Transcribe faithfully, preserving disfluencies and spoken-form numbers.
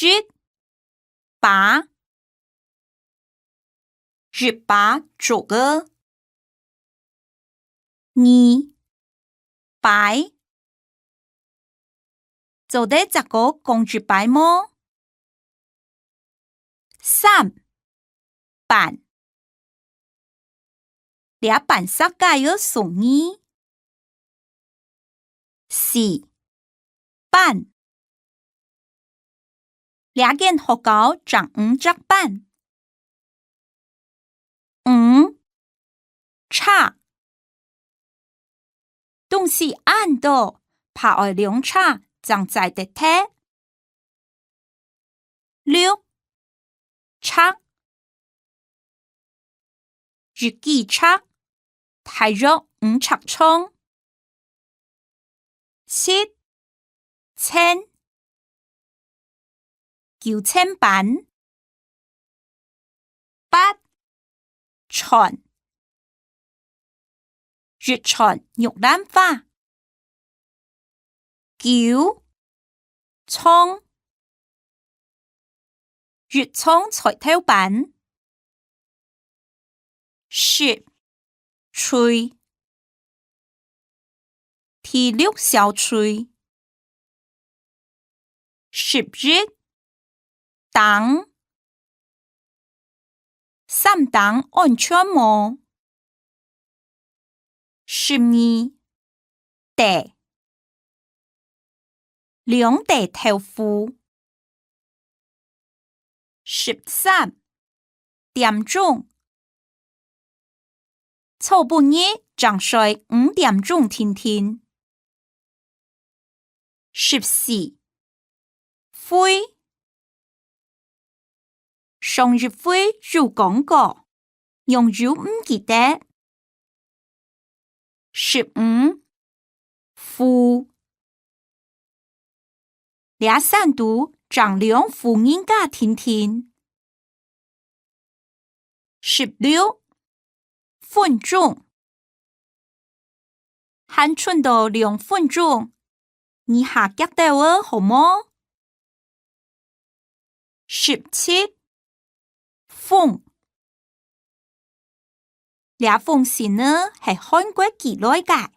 一，把，一把竹仔。二，擺，做得再過講一擺無？三， 板。這板石界仔鬆呢。四，板。這間學校正五隻班。五，尺。 東西恁多，怕愛兩尺正載得忒。六，尺。一支尺，大約五尺長。七， 千。九千班。八，串。一串玉蘭花。九，長。一長菜頭粄。 十，錘。第六小錘。十一，釘。三釘安全帽。十二，垤。兩垤豆腐。 十三，點鐘。昨晡日正睡五點鐘定定。十四，灰。上一回有講過， 仰有毋記得。十五，副。這山肚正兩副人家定定。十六，分鐘。 還伸到兩分鐘，你下遽兜仔好無？十七，風。這風信仔係韓國寄來个。